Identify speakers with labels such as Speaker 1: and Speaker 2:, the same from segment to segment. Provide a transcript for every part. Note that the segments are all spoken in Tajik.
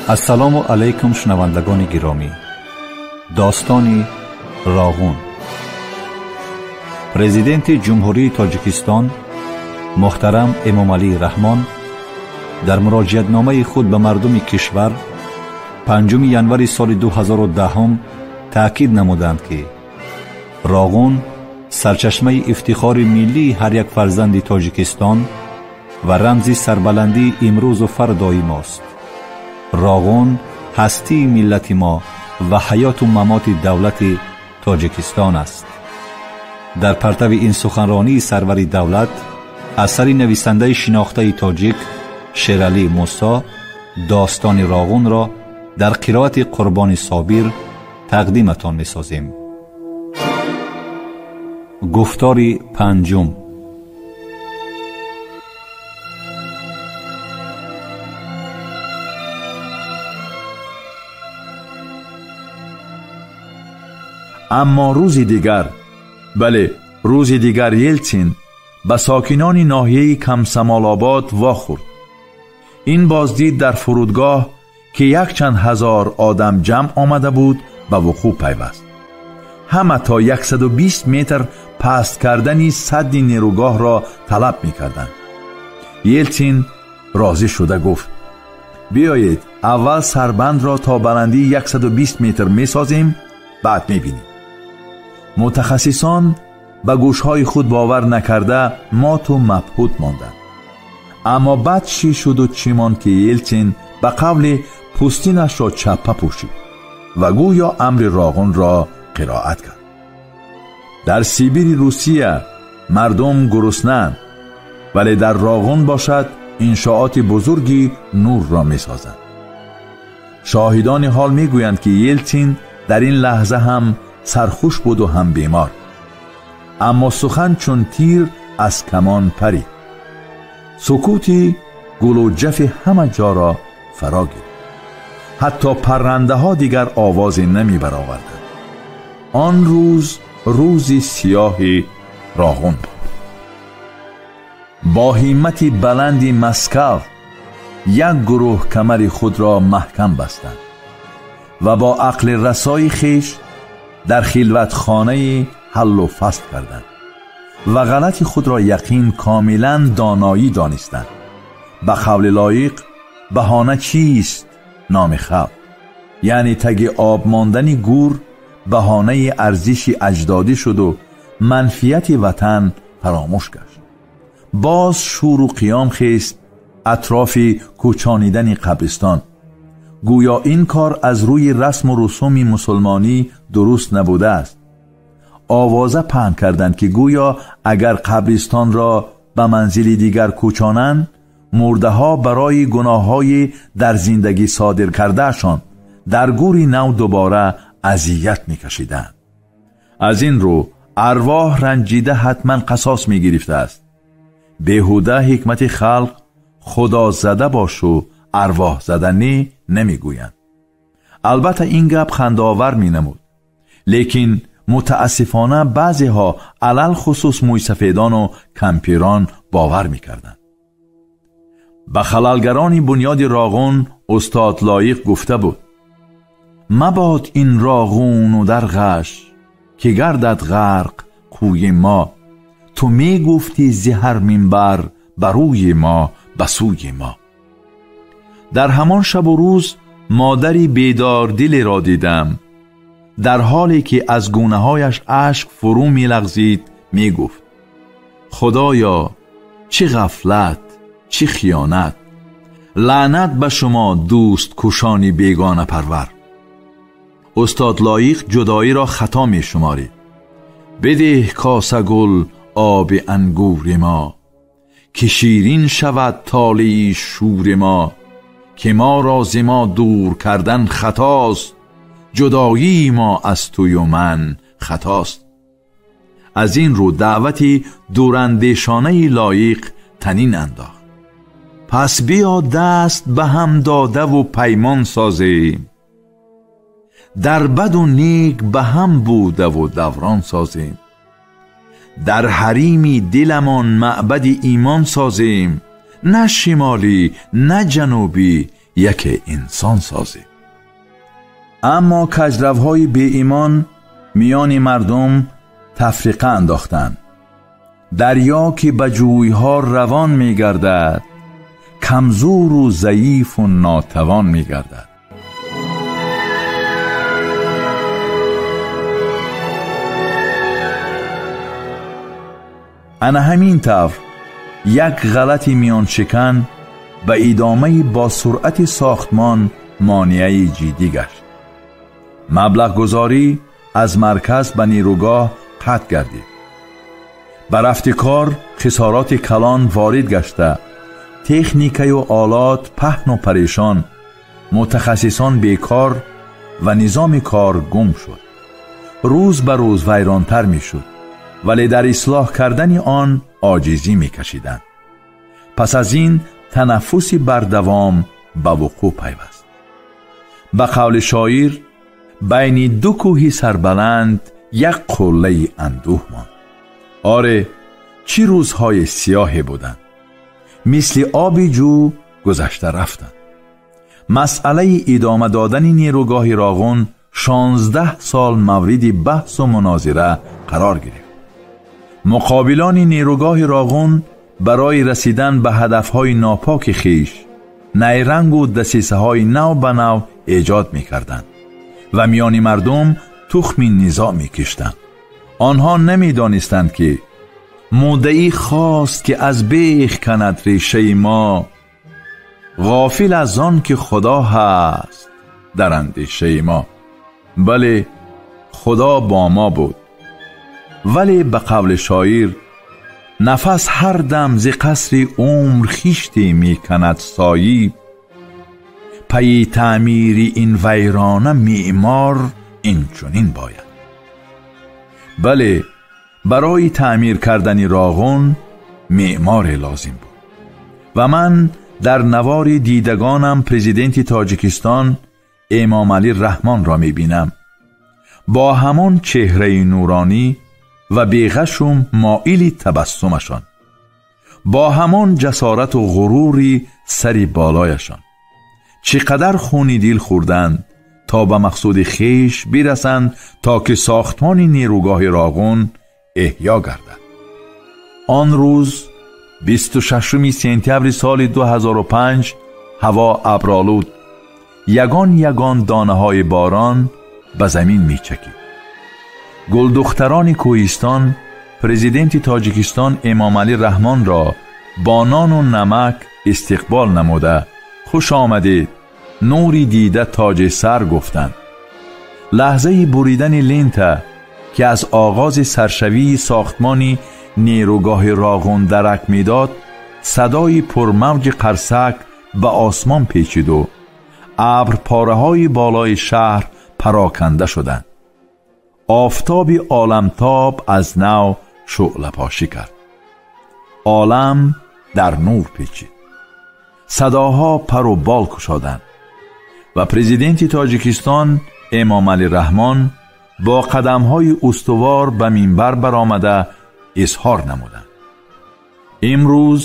Speaker 1: Ассалому алайкум, шунавандагони гиромӣ. Достони Роғун. Президенти Ҷумҳурии Тоҷикистон муҳтарам Эмомалӣ Раҳмон дар муроҷиатномаи худ ба мардуми кишвар 5 январи соли 2010 таъкид намуданд, ки Роғун сарчашмаи ифтихори миллии ҳар як фарзанди Тоҷикистон ва рамзи сарбаландии имрӯзу фардои мост. Роғун ҳастии миллати мо ва ҳаёту мамоти давлати Тоҷикистон аст. Дар партави ин суханронии сарвари давлат асари нависандаи шинохтаи тоҷик Шералӣ Мусо достони Роғунро дар қироати Қурбони Собир тақдиматон месозем. Гуфтори панҷум.
Speaker 2: Аммо рӯзи дигар, бале, рӯзи дигар Елтсин ба сокинони ноҳияи Комсомолобод вохӯрд. Ин боздид дар фурудгоҳ, ки якчанд ҳазор одам ҷамъ омада буд, ба вуқӯъ пайваст. Ҳама то 120 метр паст кардани садди нерӯгоҳро талаб мекарданд. Елтсин розӣ шуда гуфт: биёед аввал сарбандро то баландии 120 метр месозем, баъд мебинем. Мутахассисон ба гӯшҳои худ бовар накарда моту мабҳут монданд. Аммо баъд чӣ шуду чӣ монд, ки Елтсин ба қавли пӯстинашро чаппа пӯшид ва гӯё амри Роғунро қироат кард. Дар Сибири Русия мардум гуруснаанд, вале дар Роғун бошад иншооти бузурги нурро месозанд. Шоҳидони ҳол мегӯянд, ки Елтсин дар ин лаҳза ҳам сархуш буду ҳам бемор. Аммо сухан чун тир аз камон парид. Сукути гулуҷафи ҳама ҷоро фаро гирифт. Ҳатто паррандаҳо дигар овозе намебароварданд. Он рӯз рӯзи сиёҳи Роғун буд. Бо ҳиммати баланди Москав як гурӯҳ камари худро маҳкам бастанд ва бо ақли расои хеш дар хилватхонаи ҳаллу фасл карданд ва ғалати худро яқин комилан доноӣ донистанд. Ба қавли лоиқ, баҳона чист номи халқ? Яъне таги об мондани гур баҳонаи арзиши аҷдодӣ шуду манфиати ватан фаромӯш гашт. Боз шӯру қиём хест атрофи кӯчонидани қабристон. Гӯё ин кор аз рӯи расму русуми мусулмонӣ дуруст набудааст. Овоза паҳн карданд, ки гӯё агар қабристонро ба манзили дигар кӯчонанд, мурдаҳо барои гуноҳҳои дар зиндагӣ содир кардаашон дар гӯри нав дубора азият мекашиданд. Аз ин рӯ арвоҳ ранҷида ҳатман қасос мегирифтааст. Беҳуда ҳикмати халқ худо зада бошу арвоҳ зада не намегӯянд. Албатта ин гап хандаовар менамуд, лекин мутаассифона баъзеҳо алалхусус мӯйсафедону кампирон бовар мекарданд. Ба халалгарони бунёди Роғун устод Лоиқ гуфта буд: мабод ин Роғуну дарғаш, ки гардад ғарқ қӯи мо. Ту мегуфтӣ зи ҳар минбар ба рӯи мо, ба сӯи мо. Дар ҳамон шабу рӯз модари бедордилеро дидам. Дар ҳоле ки аз гунаҳояш ашк фурӯ мелағзид мегуфт: худоё, чӣ ғафлат, чӣ хиёнат! Лаънат ба шумо дӯсткушони бегонапарвар. Устод Лоиқ ҷудоиро хато мешуморид. Бидеҳ косагул оби ангури мо, ки ширин шавад толеи шури мо, ки моро зи мо дур кардан хатост, ҷудоии мо аз тую ман хатост. Аз ин рӯ даъвати дурандешонаи Лоиқ танин андохт: пас биё даст ба ҳам додаву паймон созем, дар баду нек ба ҳам будаву даврон созем, дар ҳарими диламон маъбади имон созем, на шимолӣ на ҷанубӣ, яке инсон созем. Аммо каҷравҳои беимон миёни мардум тафриқа андохтанд. Дарё ки ба ҷӯйҳо равон мегардад, камзуру заифу нотавон мегардад. Ана ҳамин тавр як ғалати миёншикан ба идомаи бо суръати сохтмон монеаи ҷиддӣ гашт. Маблағгузорӣ аз марказ ба нерӯгоҳ қатъ гардид. Ба рафти кор хисороти калон ворид гашта, техникаю олот паҳну парешон, мутахассисон бекор ва низоми кор гум шуд. Рӯз ба рӯз вайронтар мешуд, вале дар ислоҳ кардани он оҷизӣ мекашиданд. Пас аз ин танаффуси бардавом ба вуқӯъ пайваст. Ба қавли шоир, байни ду кӯҳи сарбаланд як қуллаи андӯҳ монд. Оре, чӣ рӯзҳои сиёҳе буданд, мисли оби ҷӯ гузашта рафтанд. Масъалаи идома додани нерӯгоҳи Роғун 16 сол мавриди баҳсу мунозира қарор гирифт. Муқобилони нерӯгоҳи Роғун барои расидан ба ҳадафҳои нопоки хеш найрангу дасисаҳои нав ба нав эҷод мекарданд ва миёни мардум тухми низоъ мекиштанд. Онҳо намедонистанд, ки муддаӣ хост ки аз бех канад решаи мо, ғофил аз он ки Худо ҳаст дар андешаи мо. Бале, Худо бо мо буд, вале ба қавли шоир, нафас ҳар дам зи қасри умр хиште меканад соӣ, пайи таъмири ин вайрона меъмор инчунин бояд. Бале, барои таъмир кардани Роғун меъморе лозим буд ва ман дар навори дидагонам президенти Тоҷикистон Эмомалӣ Раҳмонро мебинам бо ҳамон чеҳраи нуронӣ ва беғашу моили табассумашон, бо ҳамон ҷасорату ғурури сари болояшон. Чӣ қадар хуни дил хӯрданд то ба мақсуди хеш бирасанд, то ки сохтмони нерӯгоҳи Роғун эҳё гардад. Он рӯз 26 сентябри соли 2005 ҳаво абролуд, ягон ягон донаҳои борон ба замин мечакид. Гулдухтарони кӯҳистон президенти Тоҷикистон Эмомалӣ Раҳмонро бо нону намак истиқбол намуда хуш омадед, нури дида тоҷи сар гуфтанд. Лаҳзаи буридани лента, ки аз оғози саршавии сохтмони нерӯгоҳи Роғун дарак медод, садои пурмавҷи қарсак ба осмон печиду абрпораҳои болои шаҳр пароканда шуданд. Офтоби оламтоб аз нав шӯълапошӣ кард. Олам дар нур печид. Садоҳо пару бол кушоданд ва президенти Тоҷикистон Эмомалӣ Раҳмон бо қадамҳои устувор ба минбар баромада изҳор намуданд. Имрӯз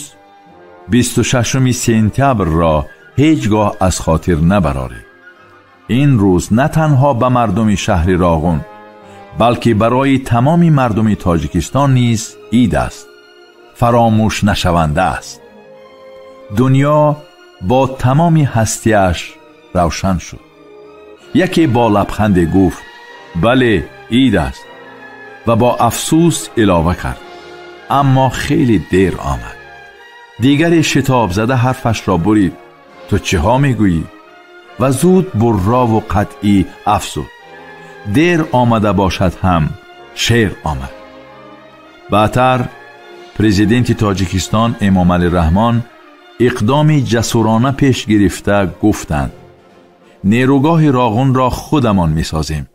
Speaker 2: 26 сентябрро ҳеҷ гоҳ аз хотир набароред. Ин рӯз на танҳо ба мардуми шаҳри Роғун, балки барои тамоми мардуми Тоҷикистон низ ид аст, фаромӯш нашаванда аст. Дунё бо тамоми ҳастиаш равшан шуд. Яке бо лабханде гуфт: бале, ид аст, ва бо афсӯс илова кард: аммо хеле дер омад. Дигаре шитобзада ҳарфашро бурид: ту чиҳо мегӯӣ? Ва зуд буррову қатъӣ афзуд: дер омада бошад ҳам шер омад. Баъдтар президенти Тоҷикистон Эмомалӣ Раҳмон иқдоми ҷасурона пеш гирифта гуфтанд: нерӯгоҳи Роғунро худамон месозем.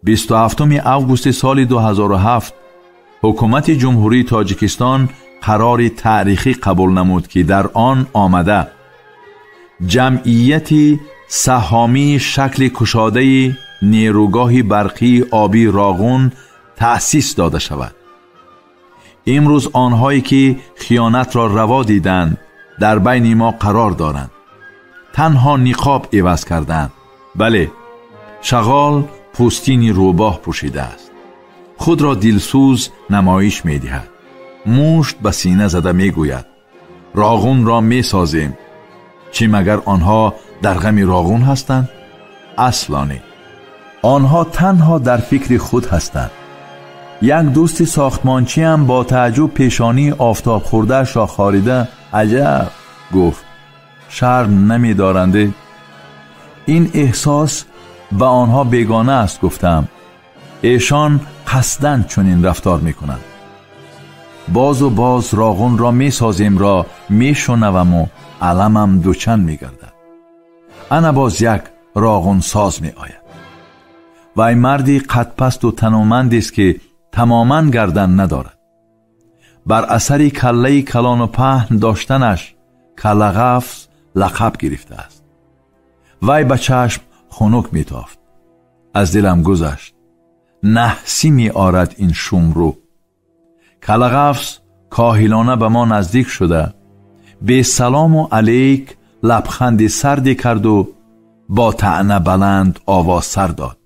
Speaker 2: 27 августи соли 2007 ҳукумати Ҷумҳурии Тоҷикистон қарори таърихӣ қабул намуд, ки дар он омада ҷамъияти саҳомии шакли кушодаи нерӯгоҳи барқии обии Роғун таъсис дода шавад. Имрӯз онҳое ки хиёнатро раво диданд дар байни мо қарор доранд. танҳо ниқоб иваз карданд. Бале, шағол пӯстини рӯбоҳ пӯшидааст. Худро дилсӯз намоиш медиҳад. Мушт ба сина зада мегӯяд: роғунро месозем. Чӣ магар онҳо дар ғами роғун ҳастанд? Асло не. Онҳо танҳо дар фикри худ ҳастанд. Як дӯсти сохтмончиам бо таъҷуб пешонии офтоб хӯрдаашро хорида аҷаб гуфт: шарм намедоранде? Ин эҳсос ба онҳо бегона аст, гуфтам. Эшон қасдан чунин рафтор мекунанд. Бозу боз роғунро месоземро мешунаваму аламам дучанд мегардад. Ана боз як роғунсоз меояд. Вай марди қадпасту танумандест, ки тамоман гардан надорад. Бар асари каллаи калону паҳн доштанаш Каллағафз лақаб гирифтааст. Вай ба чашм хунук метофт. Аз дилам гузашт: наҳсӣ меорад ин шумрӯ. Каллағафз коҳилона ба мо наздик шуда, бесалому алейк лабханди сарде карду бо таъна баланд овоз сар дод: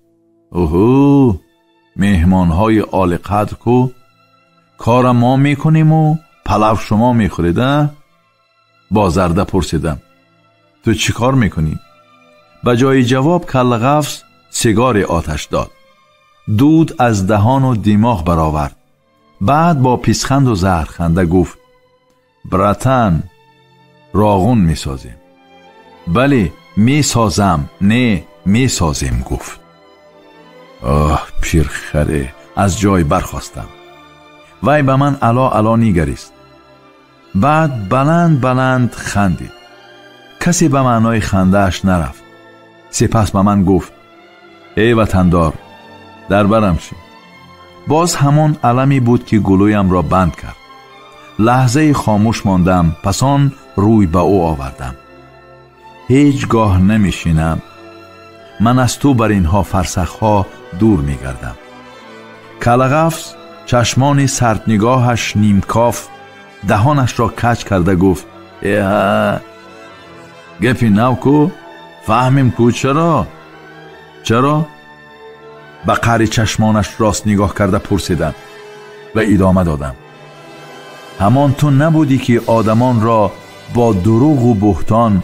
Speaker 2: оҳу, меҳмонҳои олиқадр ку, кора мо мекунему палав шумо мехӯред, а? Бо зарда пурсидам: ту чӣ кор мекунӣ? Ба ҷои ҷавоб Каллағафз сигаре оташ дод. Дуд аз даҳону димоғ баровард. Баъд бо писханду заҳрханда гуфт: братан, роғун месозем. Бале, месозам, не, месозем, гуфт. Оҳ, пирхаре, аз ҷой бархостам. Вай ба ман ало ало нигарист. Баъд баланд баланд хандид. Касе ба маънои хандааш нарафт. Сипас ба ман гуфт: эй ватандор, дар барам ши. Боз ҳамон аламе буд, ки гулӯямро банд кард. Лаҳзаи хомӯш мондам, пас он рӯй ба ӯ овардам. Ҳеҷ гоҳ намешинам. Ман аз ту бар инҳо фарсахҳо дур мегардам. Каллағафз чашмони сарднигоҳаш нимкоф даҳонашро каҷ карда гуфт: эҳа, гапи нав ку, фаҳмем ку. Чаро? Чаро? Ба қаъри чашмонаш рост нигоҳ карда пурсидам ва идома додам: ҳамон ту набудӣ, ки одамонро бо дурӯғу буҳтон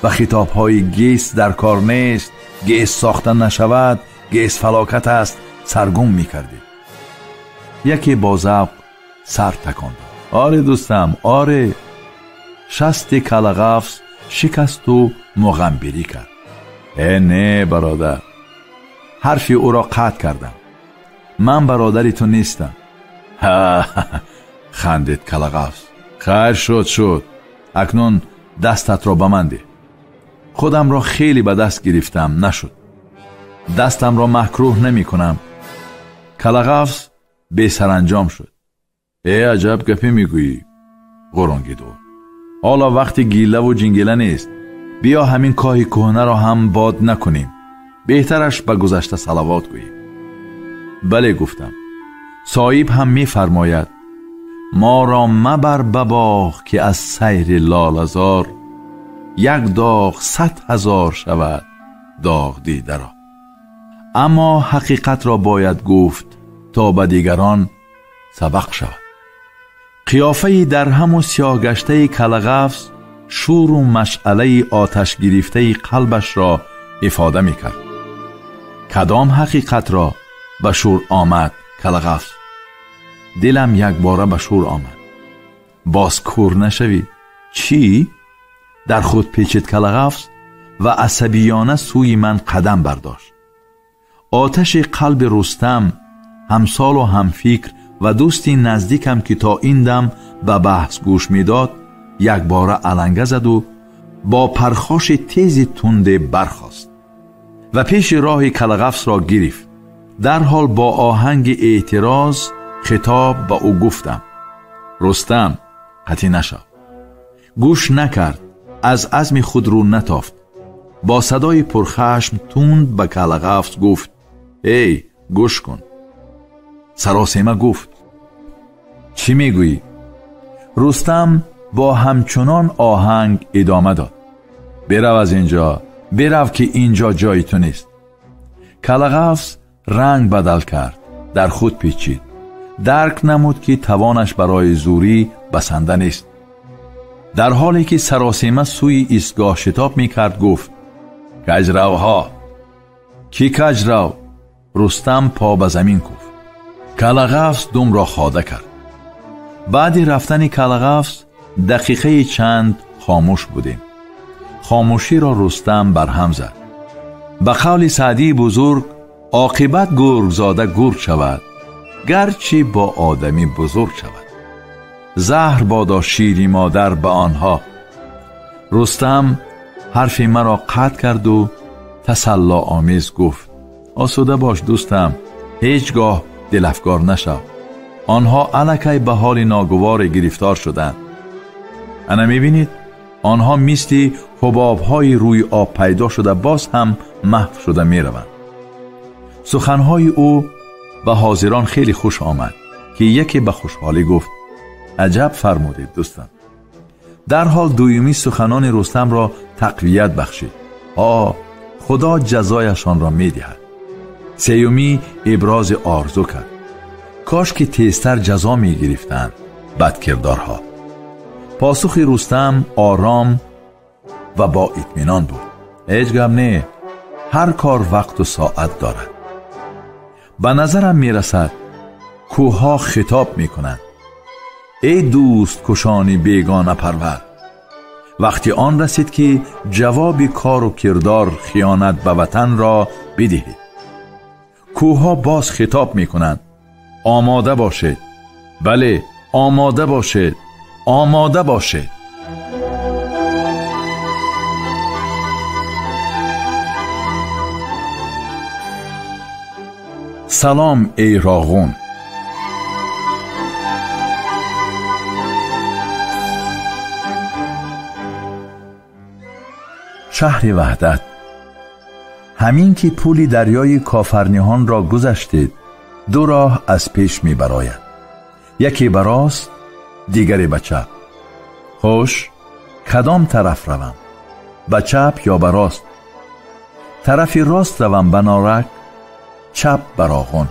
Speaker 2: ва хитобҳои ГЭС дар кор нест, ГЭС сохта нашавад, ГЭС фалокат аст саргум мекардӣ? Яке бо завқ сар такон дод: оре дӯстам, оре. Шасти Каллағафз шикасту муғамбирӣ кард. Э не, бародар. Ҳарфи ӯро қатъ кардам. Ман бародари ту нестам. Ҳа, хандид Каллағафз. Хайр, шуд, шуд. Акнун дастатро ба ман деҳ. Худамро хеле ба даст гирифтам, нашуд. Дастамро макрӯҳ намекунам. Каллағафз бесаранҷом шуд. Э, аҷаб гапе мегӯӣ, ғурунгид ӯ. Ҳоло вақти гилаву ҷингила нест. Биё ҳамин коҳи кӯҳнаро ҳам бод накунем. Беҳтараш ба гузашта салавот гӯем. Бале, гуфтам. Соҳиб ҳам мефармояд: моро мабар ба боғ, ки аз сайри лолазор як доғ 100,000 шавад доғ дидаро. Аммо ҳақиқатро бояд гуфт, то ба дигарон сабақ шавад. Қиёфаи дарҳаму сиёҳгаштаи Каллағафз шӯру машъалаи оташгирифтаи қалбашро ифода мекард. Кадом ҳақиқатро ба шӯр омад Каллағафз? Дилам якбора ба шӯр омад. Боз кӯр нашавӣ. Чӣ? Дар худ печид Каллағафз ва асабиёна сӯи ман қадам бардошт. Оташи қалби Рустам, ҳамсолу ҳамфикр ва дӯсти наздикам, ки то ин дам ба баҳс гӯш медод, якбора аланга заду бо пархоши тези тунде бархост ва пеши роҳи Каллағафзро гирифт. Дарҳол бо оҳанги эътироз хитоб ба ӯ гуфтам: Рустам, қатъӣ нашав. Гӯш накард, аз азми худ рӯ натофт. Бо садои пурхашм тунд ба Каллағафз гуфт: эй, гӯш кун. Саросема гуфт: чӣ мегӯӣ? Рустам бо ҳамчунон оҳанг идома дод: Бирав аз инҷо, бирав ки инҷо ҷои ту нест. Калағафс ранг бадал кард, дар худ печид. Дарк намуд ки тавонаш барои зӯрӣ басанда нест. Дар ҳоле ки саросима сӯи истгоҳ шитоб мекард, гуфт: каҷравҳо! Кӣ каҷрав? Рустам по ба замин куфт. Калағафс думро хода кард. Баъди рафтани Калағафс дақиқаи чанд хомӯш будем. Хомӯширо Рустам барҳам зад. Ба қавли Саъдии бузург, оқибат гургзода гург шавад, гарчи бо одамӣ бузург шавад. Заҳр бодо шири модар ба онҳо. Рустам ҳарфи маро қатъ карду тасаллоомез гуфт: осуда бош дӯстам, ҳеҷ гоҳ дилафгор нашав. Онҳо аллакай ба ҳоли ногуворе гирифтор шуданд. Ана мебинед, онҳо мисли ҳубобҳои рӯи об пайдо шуда боз ҳам маҳв шуда мераванд. Суханҳои ӯ ба ҳозирон хеле хуш омад, ки яке ба хушҳолӣ гуфт: аҷаб фармудед дӯстам. Дарҳол дуюмӣ суханони Рустамро тақвият бахшид: о, худо ҷазояшонро медиҳад. Сеюмӣ ибрози орзу кард: кош ки тезтар ҷазо мегирифтанд бадкирдорҳо. Посухи Рустам ором ва бо итминон буд: ҳеҷ гап не, ҳар кор вақту соат дорад. Ба назарам мерасад кӯҳҳо хитоб мекунанд: эй дӯст кушони бегона парвар, вақти он расид ки ҷавоби кору кирдор хиёнат ба ватанро бидиҳед. Кӯҳҳо боз хитоб мекунанд: омода бошед, бале, омода бошед, омода бошед. Салом эй Роғун. Шаҳри Ваҳдат. Ҳамин ки пули дарёи Кофарниҳонро гузаштед, ду роҳ аз пеш мебарояд. Яке ба рост, дигаре ба чап. Хуш, кадом тараф равам? Ба чап ё ба рост? Тарафи рост равам ба Норак, чап ба Роғун.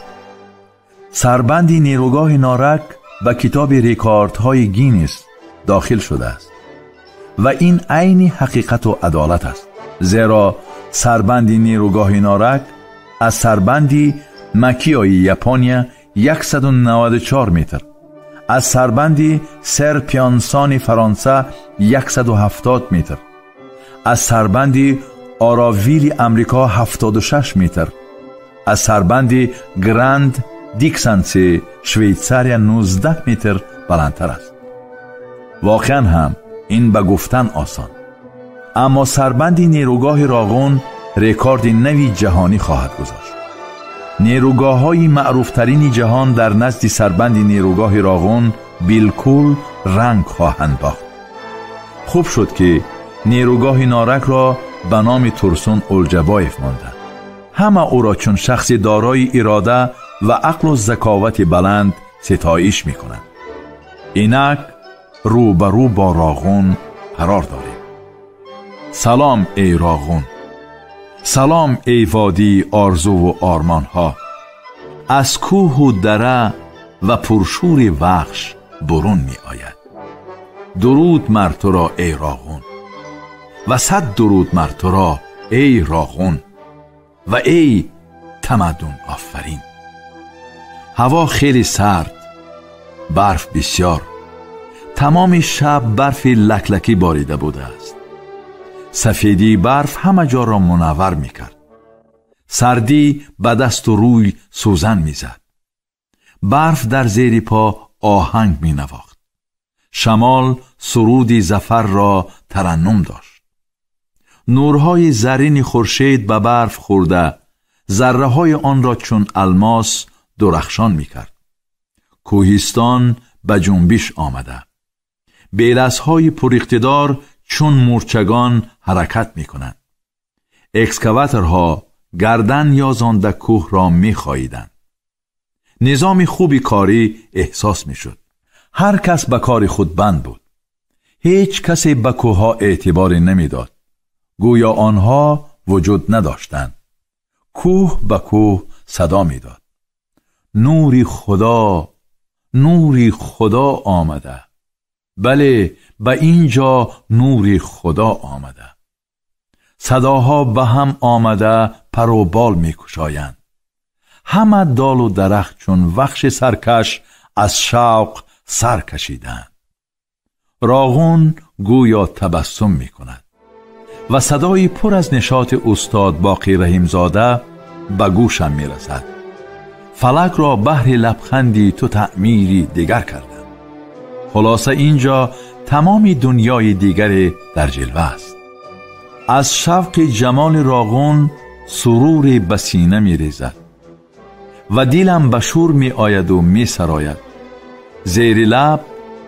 Speaker 2: Сарбанди нерӯгоҳи Норак ба китоби рекордҳои Гиннес дохил шудааст ва ин айни ҳақиқату адолат аст, зеро сарбанди нерӯгоҳи Норак аз сарбанди Макиои Япония 194 метр, аз сарбанди Серпиансони Фаронса 170 метр, аз сарбанди Оравили Амрико 76 метр, аз сарбанди Гранд Диксанси Швейтсария 19 метр баландтар аст. Воқеан ҳам ин ба гуфтан осон, аммо сарбанди нерӯгоҳи Роғун рекорди нави ҷаҳонӣ хоҳад гузошт. Нерӯгоҳҳои маъруфтарини ҷаҳон дар назди сарбанди нерӯгоҳи Роғун билкул ранг хоҳанд бохт. Хуб шуд ки нерӯгоҳи Норакро ба номи Турсун Олҷабоев монданд. Ҳама ӯро чун шахси дорои ирода ва ақлу заковати баланд ситоиш мекунанд. Инак рӯбарӯ бо Роғун қарор дорем. Салом эй Роғун, салом эй водии орзуву ормонҳо. Аз кӯҳу дара ва пуршӯри вахш бурун меояд. Дуруд мар туро эй Роғун ва сад дуруд мар туро эй Роғун ва эй тамаддун офарин. Ҳаво хеле сард, барф бисёр. Тамоми шаб барфи лаклакӣ борида будааст. Сафедии барф ҳама ҷоро мунаввар мекард. Сардӣ ба дасту рӯй сӯзан мезад. Барф дар зери по оҳанг менавохт. Шамол суруди зафарро тараннум дошт. Нурҳои заррини хуршед ба барф хӯрда, зарраҳои онро чун алмос дурахшон мекард. Кӯҳистон ба ҷунбиш омада. Беласҳои пуриқтидор чун мӯрчагон ҳаракат мекунанд. Экскаваторҳо гардан ёзонда кӯҳро мехоҳиданд. Низоми хуби корӣ эҳсос мешуд. Ҳар кас ба кори худ банд буд. Ҳеҷ касе ба кӯҳҳо эътиборе намедод. گویا آنها وجود نداشتند. کوه به کوه صدا میداد: نوری خدا، نوری خدا آمده. بله، به اینجا نوری خدا آمده. صداها به هم آمده پر و بال میکشایند. همه دال و درخت چون وخش سرکش از شوق سر کشیدند. راغون گویا تبسم میکند و صدای پر از نشاط استاد باقی رحیمزاده به گوشم میرسد: فلک را بهر لبخندی تو تعمیری دیگر کردم. خلاصه اینجا تمام دنیای دیگر در جلوه است. از شوق جمال راغون سرور به سینه می ریزد و دلم به شور می آید و می سراید. زیر لب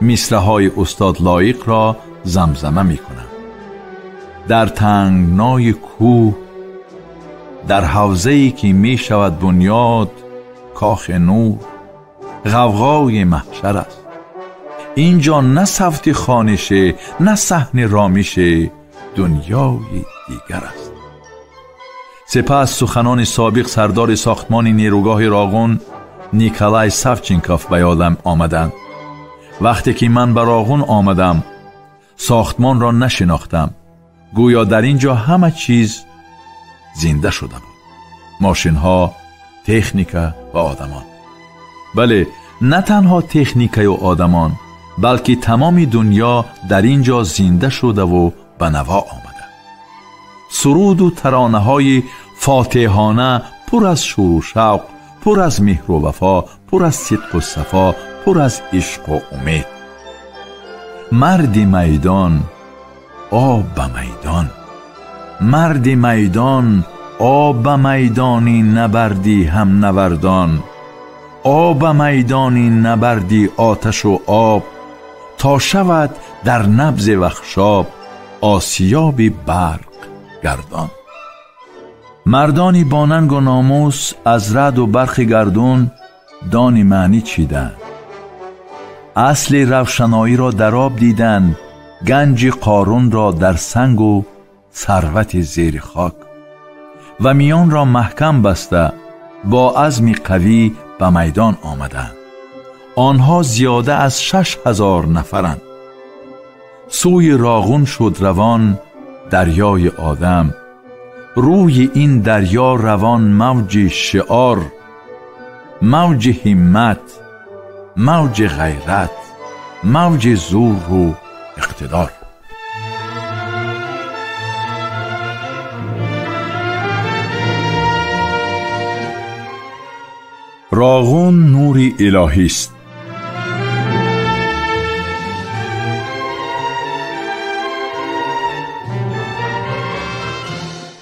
Speaker 2: مصرع‌های استاد لایق را زمزمه می کنم. در تنگنای کوه، در حوزه‌ای که می شود بنیاد کاخ نور، غوغای محشر است. اینجا نه صفت خوانشه، نه صحن رامشه، دنیای دیگر است. سپس سخنان سابق سردار ساختمان نیروگاه راغون نیکولای ساوچنکوف به یادم آمدند. وقتی که من به راغون آمدم ساختمان را نشناختم. گویا در اینجا همه چیز زنده شده بود: ماشینها، تکنیکا و آدمان. بله، نه تنها تکنیکا و آدمان، بلکه تمام دنیا در اینجا زنده شده و به نوا آمده. سرود و ترانه های فاتحانه پر از شور و شوق، پر از مهر و وفا، پر از صدق و صفا، پر از عشق و امید. مرد میدان آب به میدان، مرد میدان آب به میدانی نبردی هم نوردان، آب به میدانی نبردی آتش و آب، تا شود در نبض وخشاب آسیاب برق گردان. مردانی با ننگ و ناموس از رعد و برق گردون دانی معنی چیدند. اصل روشنایی را در آب دیدند، گنج قارون را در سنگ و ثروت زیر خاک، و میان را محکم بسته با عزم قوی به میدان آمدند. آنها زیاده از 6000 نفرند. سوی راغون شد روان دریای آدم، روی این دریا روان موج شعار، موج همت، موج غیرت، موج زور و اقتدار. راغون نوری الهی است.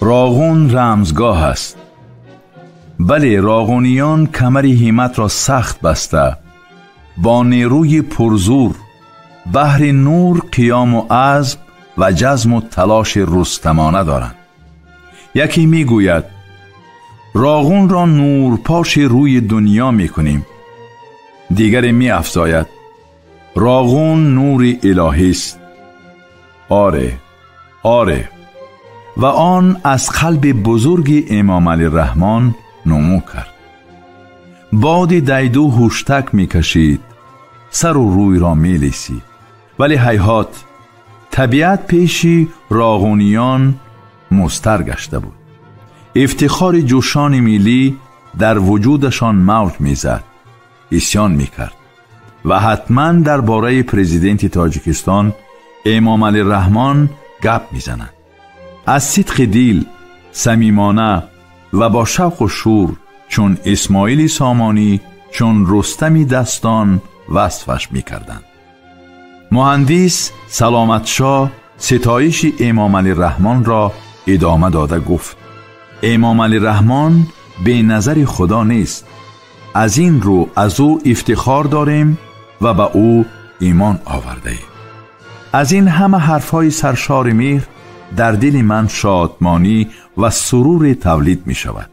Speaker 2: راغون رمزگاه است. بله، راغونیان کمر همت را سخت بسته، با نیروی پرزور بهر نور قیام و عزم و جزم و تلاش رستمانه دارند. یکی میگوید راغون را نور پاش روی دنیا میکنیم. دیگری میافزاید راغون نور الهی است. آره آره، و آن از قلب بزرگ امام علی رحمان نمو کرد. باد دیدو هشتک میکشید، سر و روی را میلیسید، ولی هیهات، طبیعت پیشی راغونیان مستر گشته بود. افتخار جوشان ملی در وجودشان موج میزد، عصیان میکرد و حتما درباره پرزیدنت تاجیکستان امام علی رحمان گپ میزنند. از صدق دل، صمیمانه و با شوق و شور چون اسماعیل سامانی، چون رستمی دستان وصفش میکردند. مهندس سلامتشاه ستایش امام علی رحمان را ادامه داده گفت: امام علی رحمان به نظر خدا نیست، از این رو از او افتخار داریم و به او ایمان آورده ایم. از این همه حرفهای سرشار مهر در دل من شادمانی و سرور تولید می شود.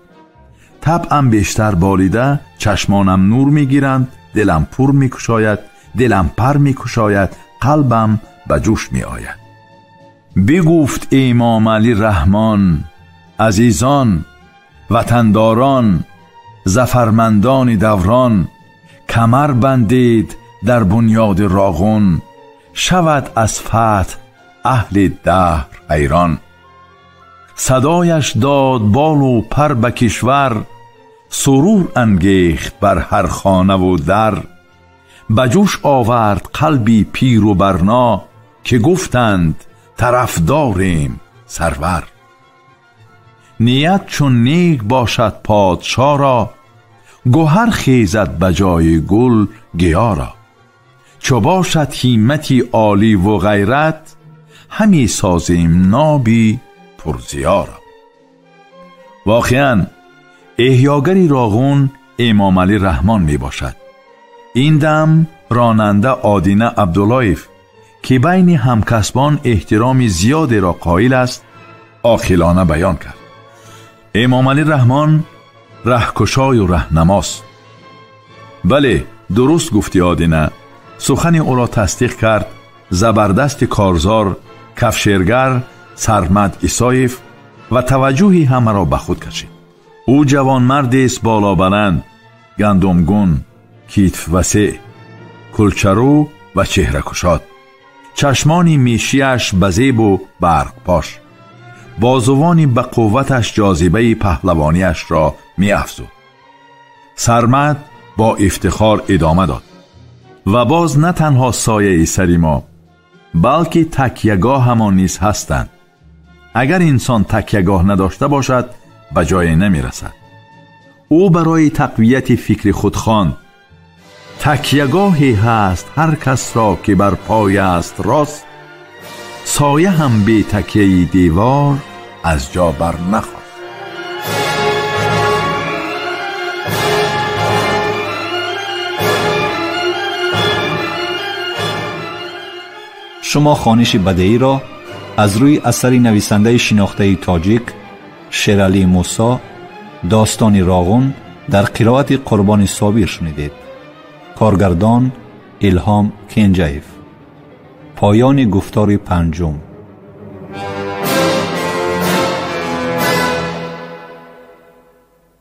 Speaker 2: طبعم بیشتر بالیده، چشمانم نور می گیرند، دلم پر می کشاید، دلم پر می کشاید، قلبم به جوش می آید. Бигуфт Эмомалӣ Раҳмон: азизон, ватандорон, зафармандони даврон, камар бандед дар бунёди Роғун, шавад аз фатҳ аҳли даҳр ҳайрон. Садояш дод болу пар ба кишвар, сурур ангехт бар ҳар хонаву дар, ба ҷӯш овард қалби пиру барно, ки гуфтанд тарафдорем сарвар. Ният чун нек бошад подшоро, гӯҳар хезад ба ҷои гул гиёро. Чу бошад ҳиммати оливу ғайрат, ҳаме созем ноби пурзиёро. Воқеан эҳёгари Роғун Эмомалӣ Раҳмон мебошад. Ин дам ронанда Одина Абдуллоев, ки байни ҳамкасбон эҳтироми зиёдеро қоил аст, оқилона баён кард: Эмомалӣ Раҳмон раҳкушою раҳнамост. Бале, дуруст гуфти Одина. Сухани ӯро тасдиқ кард забардасти корзор, кафшергар Сармад Исоев ва таваҷҷӯҳи ҳамаро ба худ кашид. Ӯ ҷавонмардест болобаланд, гандумгун, китфвасеъ, кулчарӯ ва чеҳракушод. Чашмони мешиаш ба зебу барқпош, бозувони ба қувваташ ҷозибаи паҳлавониашро меафзуд. Сармад бо ифтихор идома дод: ва боз на танҳо сояи сари мо, балки такягоҳамон низ ҳастанд. Агар инсон такягоҳ надошта бошад, ба ҷое намерасад. Ӯ барои тақвияти фикри худ хонд: такягоҳе ҳаст ҳар касро ки бар пой аст рост, соя ҳам бе такяи девор аз ҷо бар нахост.
Speaker 1: Шумо хониши бадеиро аз рӯи асари нависандаи шинохтаи тоҷик Шералӣ Мусо «Достони Роғун» дар қироати Қурбони Собир шунидед. Коргардон Илҳом Кенҷаев. Поёни гуфтори панҷум.